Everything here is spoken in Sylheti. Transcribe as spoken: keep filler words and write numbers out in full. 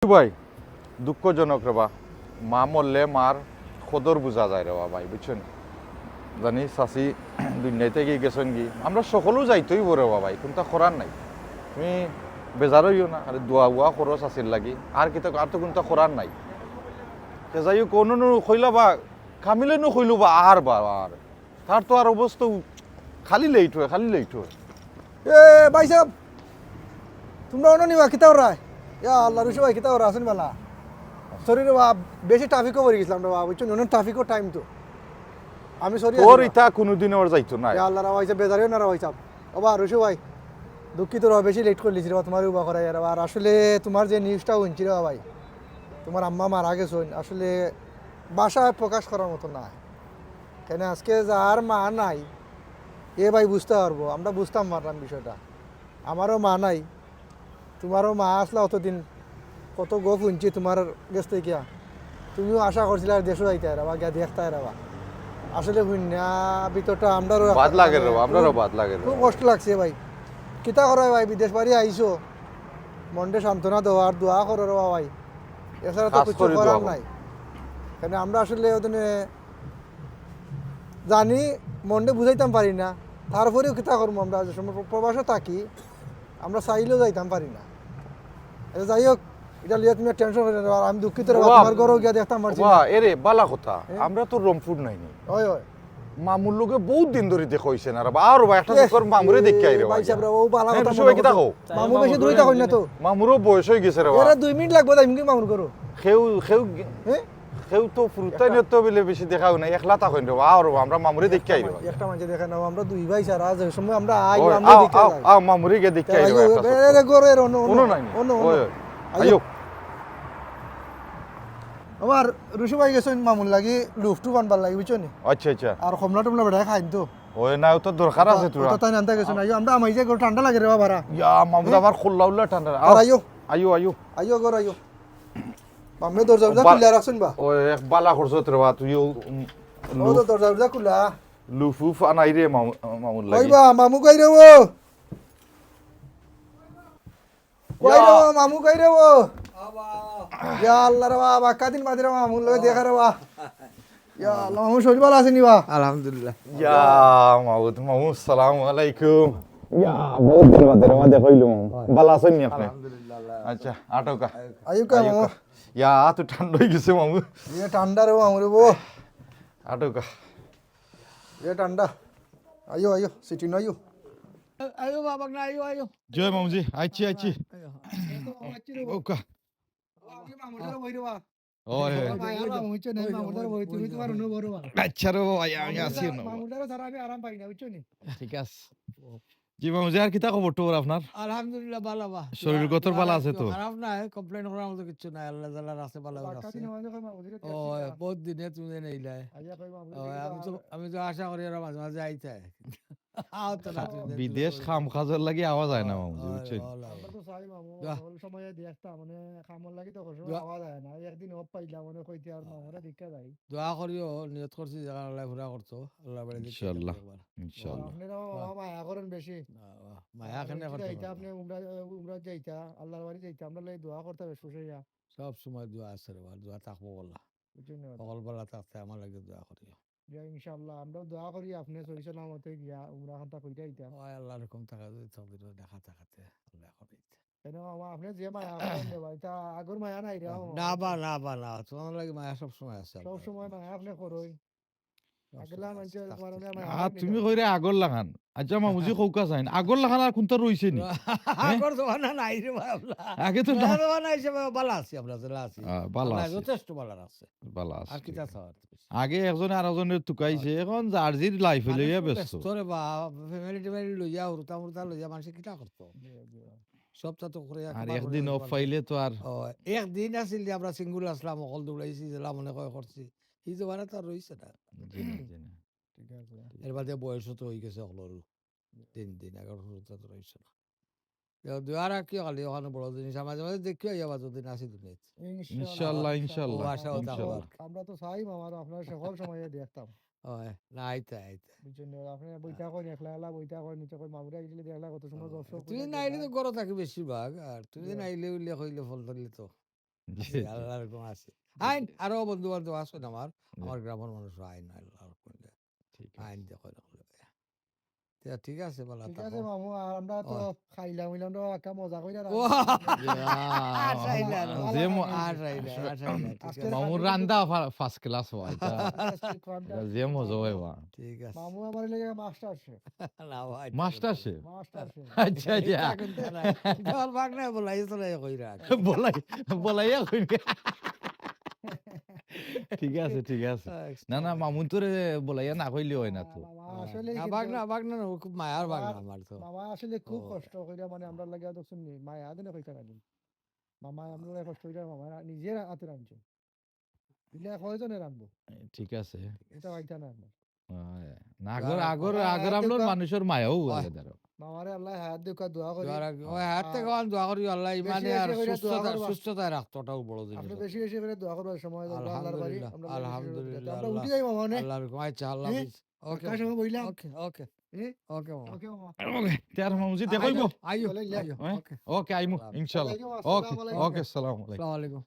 ভাই, দুঃখজনক রে বা, মা মরলে মার কদর বুঝা যায় রে বা ভাই, বুঝছো নি? জানি চাচি দুনিয়া থাকি গেছইন গি, আমরা সকলেউ যাইতে অইবো রে বা ভাই, কুন্তা করার নাই। তুমি বেজার অইও না, খালি দোয়া উয়া করো চাচির লাগি, আর কিতা, আর তো কুন্তা করার নাই। তে যাই হোক, অনো নু কইলা বা, কামিলে নু কইলো বা, আর বা, আর। তার তো আর অবস্থা খালি লেট অয়, খালি লেট অয়। এ ভাই সাহেব, তুমরা অনো নি বা, কিতা কররায়? ইয়া আল্লাহ, রুশু ভাই, কিতা কররায়? আছইন বালা? Sorry রে বা, বেশি ট্রাফিকো পড়ি গেছিলাম রে বা, বুঝছো নি? অনো ট্রাফিকো টাইম তো। আমি sorry তোর আছি বা। ইতা কুনুদিন আর যাইতো না। ইয়া আল্লাহ রে বা, বেজার অইও না রে বা সাহেব। ও বা, রুশু ভাই, দুঃখিত রে বা, বেশি লেট করিলিছি রে বা, তুমারে উবা করাইয়া রে বা। আর আসলে তুমার যে নিউজটা হুনছি রে বা ভাই, তুমার আম্মা মারা গেছইন, আসলে ভাষায় প্রকাশ করার মতো না। কেনে আজকে যার মা নাই, এ ভাই বুঝতা পারবো, আমরা বুঝতাম পারলাম বিষয়টা। আমারও মা নাই, তুমারও মা আছলা অতদিন, কত গফ হুনছি তুমার গেছ থাকিয়া। তুমিও আশা করছিলায় দেশো যাইতায় রে বা, গিয়া দেখতায় রে বা। আসলে হুনিয়া ভিতরটা আমরারও একটা বাদ লাগে রে বা, মানে আমরারও খুব, বাদ লাগে রে খুব বা। কষ্ট লাগছে ভাই। কিতা কররায় ভাই, বিদেশ বাড়ি আইছো, মনরে সান্ত্বনা দেও আর দোয়া করো রে বা ভাই, এছাড়া তো খাস কিচ্ছু করি দোয়া করার করো। নাই। কেনে আমরা আসলে অদিনে জানি, মনরে বুঝাইতাম পারি না, তারপরেও কিতা করমু আমরা, যে সময় প্র-, প্রবাসো থাকি, আমরা চাইলেও যাইতাম পারি না। আচ্ছা, যাই হোক, ইটা লইয়া তুমি টেনশন করিও না, আর আমি দুঃখিত রে বা, ওবা, তুমার ঘরো গিয়া দেখতাম পারছি ওবা, না। এরে, বালা কথা, এ? আমরা তো রংপুর নাইনি। অয়, অয়। মামুর লগে বউত দিন ধরি দেখা অইছে না রে বা, আর বা একটা এ, চক্কর মামুরে দেখিয়া আই রে বা ভাই গিয়া। সাহেব রে, ও বালা হ্যাঁ, কথা রুশু ভাই, মনে কিতা করছো। কও? মামু বেশি দূরে থাকইন না তো। মামুরও বয়স অইগেছে রে বা। এরে দুই মিনিট লাগবো, যাইমু গি মামুর ঘরো। কেউ, কেউ, এ? কেউ তো ফুরুতাইন তো বিলে বেশি দেখা অয় না, একলা থাকইন রে বা, আর আমরা মামুরে দেখিয়া আই রে বা। একটা মানষে দেখে না, আমরা দুই ভাই ছাড়া, যে সময় আমরা আই, ওই, আমরা আও, দেখিয়া আও, যাই। আও, মামুরে গিয়া দেখিয়া আই রে বা, এ, একটা এ, চক্কর। এ, ঘরো এর অনো, অনো, অনো নাই নি? অনো, অনো। ওই, ওই। আইও। আইও। আমার রুশু ভাই গেছইন মামুর লাগি লুফ টুফ আনবার লাগি, বুঝছো নি? আচ্ছা, আচ্ছা। আর কমলা টমলা বেটায় খাইন তো। ওই না, ও তো দরকার আছে ওটা, তোরা। ওটা তাইন আনতা গেছইন, আইও, আমরা আমাই যে ঘরো ঠান্ডা লাগে রে বা বারা। ইয়া, মামু, হ্যাঁ? আমার খোল্লা উল্লা ঠান্ডা। আর আও। আইও, আইও। আইও, ঘরো আইও। মামুয়ে দরজা উরজা বা-, খুলিয়া রাখছইন বা? ওই এক বালা করছত রে বা, তুই ও, উম, ও তো লুফ, দরজা উরজা খুলা। লুফ উফ আনাই রে মামু, মামুর লাগি। কই বা, মামু কই রে ও? কই রে ইয়া। ও, মামু কই রে ও? ইয়া আল্লাহ রে বা, বাক্কা দিন বাদে রে বা, মামুর লগে দেখা রে বা। ইয়া আল্লাহ, মামু শরীর ভালা আছে নি বা? আলহামদুলিল্লাহ। ইয়া মাবুদ, মামু, সালামু আলাইকুম। ইয়া, বউত দিন বাদে রে বা দেখা অইলো মামু। ভালা আছইন নি আপনে? আলহামদুলিল্লাহ, আল্লাহ। আচ্ছা, আটকা। আইউক্কা, আইউক্কা। মামু। ইয়া, আত ঠান্ডা অইগেছে মামু। ইয়া ঠান্ডা রে মামু রে বা। আটকা। ইয়া ঠান্ডা। আইও, আইও, সিটিনো আইও। আইও বাবা, না, আইও, আইও। জয় মামুজি, আইছি, আইছি। আইও। আইছি রে বা। ওকা। ও, আপনি মামুর ঘরো বই রে বা। ওই, ওই। ও ভাই, আর মামু হইছো না, মামুর ঘরো বই, তুমি তোমার অন্য বড় বা। আচ্ছা রে বা ভাই, আমি আছি না। মামুর ঘরো ছাড়া আমি আরাম পাই না, বুঝছো নি? ঠিক আছে। জি মামুজি, আর কিতা খবর টবর আপনার? আলহামদুলিল্লাহ, ভালা বা। শরীর গতর ভালা আছে তো? খারাপ নাই, complain করার মতো কিচ্ছু নাই, আল্লাহ তাআলার আছে, ভালা আছে। বাক্কা দিন আমাদের কই মামুজিরে ও, দেখছি না। বহুত দিনে তুমি নেইলায়। আইয়া কই মামুজিরে ও, দেখি আমি তো তো, আর আমি তো আশা করি এরা মাঝে মাঝে আইতায়। আও তো না, তুমি বিদেশ দেখি। কাম কাজর লাগি আওয়া যায় না, ও, মামুজি, ও, বুঝছেন? ও, ও। আমরা তো চাই মামু, বাহ। সকল সময় দেখতাম, মানে, কামর লাগি তো সবসময় বাহ। আওয়া যায় না। একদিন off পাইলাম, মনে কইতে আর মামুরে দেখা যাই। দোয়া করিও, নিয়ত করছি যে আল্লাহ পুরা করতো, আল্লাহ বাড়ি দেখতে ইনশাআল্লাহ, যাবো একবার। ইনশাআল্লাহ। আপনারা বাহ। মায়া করেন বেশি। না, বাহ। মায়া আর কেন এটা করতে এটা পারবো? আপনি উমরা, উমরা যাইতা, আল্লাহর বাড়ি যাইতা, আমরা লাগি দোয়া করতা বেশ খুশি হইয়া। সব সময় দোয়া আছে রে বা, দোয়া থাকবো বলা। বুঝছেন না? সকল বেলা থাকতে আমার লাগি দোয়া করিও। ইয়া, ইনশাআল্লাহ, আমরাও দোয়া করি আপনি সহি সালামতে গিয়া উমরা খানতা কইরা আইতা। ওই আল্লাহর হুকুম থাকা যদি তকদির দেখা থাকাতে আল্লাহ করে দিতে। কেন মামা, আপনি যে মায়া করেন রে ভাই, তা আগর মায়া নাই রে, মামা। না বা, না বা, না, তোমার লাগি মায়া সব সময় আছে, সব আল্লাহ। সময় মায়া আপনি করই। সব আগলা সময় মানুষের আছে। কারণে মায়া আর নাই তুমি রে। কইরে আগর লাখান। আচ্ছা, মামুজি কউক্কা চাইন। আগর লাখান আর কুনতা রইছে নি? হ্যাঁ? আগর জমানা নাই রে ভাই, আমরা। আগে তো না। নয়া জমানা হিসেবে ভালা আছি আমরা, যেলা আছি। আহ, ভালা আমরা আছি। যথেষ্ট ভালা আছে। ভালা আছে, আর কিতা ঠিক আছে। চাওয়ার? আগে একজনে আরোজনরে তুকাইছে, হ্যাঁ। এখন যার যির life-এ মানুষ লইয়া তো ব্যস্ত। ব্যস্ত রে বা, family ট্যামিলি লইয়া, হুরুতা মুরুতা লইয়া, মানুষে কিতা করতো? জি, জি। সবটা তো করে আর একবার একদিন করে off পারবে। পাইলে তো আর ও, একদিন আছিল যে আমরা single আসলাম, অকল দৌড়াইছি, যেলা মনে কয় করছি। এই জমানা তো আর রইছে না। জি না, জি না। ঠিক আছে। এর বাদে বয়সও তো অইগেছে অকলরও। দিন দিন, এগারো হুরুতা তো রইছে না। দোয়া রাখিও খালি, ওখানে বড় জিনিস। মাঝে মাঝে দেখিও, আইয়া বাজু দিন আসি দুনিয়াত। ইনশাআল্লাহ, ইনশাআল্লাহ, ও আশা ও ইনশাআল্লাহ। তাকওয়া। আমরা তো চাই, মামা, আর আপনার সকল সময়ে দেখতাম। ওই, না, আইতে, আইতে। বুঝছেন নি? আপনি বইতা কইন, একলা একলা বইতা কইন, নিচে কই মামুরা গেছিলে দেখলা কত সময় ও, গপ সপ তুই কইরা নাইলে দেখলা। তো ঘরো থাকি বেশিরভাগ, আর তুই জি। নাইলে উইলে কইলে ফোন করলে তো। জি, জি। আল্লাহর হুকুম আছে। আইন, আরো বন্ধু বান্ধব আছইন আমার, জি। আমার গ্রামর মানুষ আইন, আল্লাহর হুকুম। ঠিক আছে। আইন দেখো, দেখো। তে ঠিক আছে, বালা ঠিক আছে থাকো। মামু, আর আমরা তো ও। খাইলাম, অইলাম, আমরা একটা মজা কইরা ও। রাখলাম। ইয়া, আশাই না, যে ম-, আশাই না, আশাই না, ঠিক আজকে আছে। মামুর রান্না ফা-, first class অয়, এটা। আজকে কোয়ান্টাম এটা যে মজা অয়, বা। ঠিক আছে। মামু আমার লাগে master chef। না ভাই, master chef? Master chef। আচ্ছা, আচ্ছা। এটা কোনটা না? এটা আমার বাগনায় বলাই, চলাই কইরা। বলাই, বলাইয়া কইরা। ঠিক আছে, ঠিক আছে। আহ, না, না, মামুন তোরে বলাইয়া না কইলে অয় না তো। মামা আসলে না, কিন্তু বাগনা, বাগনা না, ও খুব মায়ার বাগনা আমার তো। মামা আসলে খুব ও। কষ্ট কইরা, মানে, আমরা লাগে তো শুননি, মায়া আদনে কইতা রাখি। মামা আমরা কষ্ট কইরা, মামা নিজের হাতে রাঁধছে। দিলে কয়জনে রাঁধবো? এ, ঠিক আছে। এটা পাইতা না আমরা। অয়। না, আগর, আগর, আগর আমলর মানুষর মায়াও অয়। মামারে আল্লাহ হায়াত দেউক্কা, দোয়া করি। দোয়া রাখি। অয়, হায়াত থেকে অন দোয়া করি, আল্লাহ ইমানে আর সুস্থতা, সুস্থতায় রাখতো, ওটাও বড় জিনিস। আপনি বেশি বেশি করে দোয়া করবেন, সময় দেন, আল্লাহর বাড়ি, আলহামদুলিল্লাহ, আমরা বেশি বেশি করে আলহামদুলিল্লাহ, দোয়া। আমরা আল্লাহর হুকুম, আচ্ছা, আল্লাহ হাফিজ। ওকে। কার সঙ্গে বইলাম? ওকে, ওকে। এ? ওকে, মামা। ওকে, মামা। তে আর মামুজি, দেখইবো। আইও, আইও। ওকে। ওকে, আইমু, ইনশাআল্লাহ। ওকে, আসসালামু আলাইকুম। ওকে, আসসালামু আলাইকুম। আসসালামু আলাইকুম।